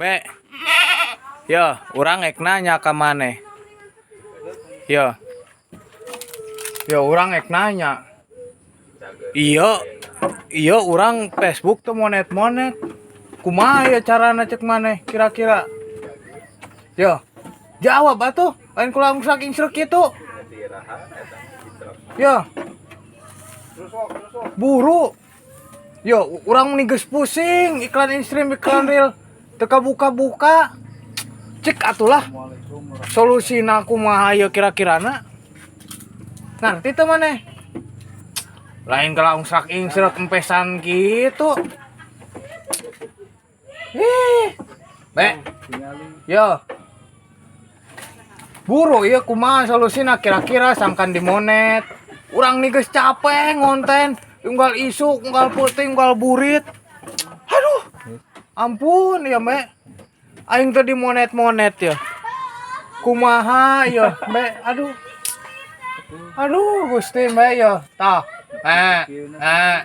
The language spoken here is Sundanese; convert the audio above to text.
Be. Yo, urang ek nanya ka maneh. Yo. Yo, urang ek nanya. Iya, iya, urang Facebook tuh monet-monet. Kumaha ya carana cek maneh kira-kira? Yo, jawab atuh. Lain kula saking srek kitu. Yo. Buru. Yo, urang nih geus pusing iklan instream, iklan reel teu kabuka-buka. Cek atulah. Solusina kumaha ieu kira-kirana? Ngerti teu maneh? Lain kalau ungsak ingsrek empesan gitu. Ih. Be. Yo. Buru ieu kumaha solusina kira-kira sangkan dimonet? Urang nih geus capek ngonten, unggal isuk, unggal peuting, unggal burit. Aduh. Ampun ya, Mbak. Aing teh dimonet-monet ya. Kumaha ya, Mbak? Aduh. Aduh, Gusti, Mbak, ya. Tah. Eh, eh.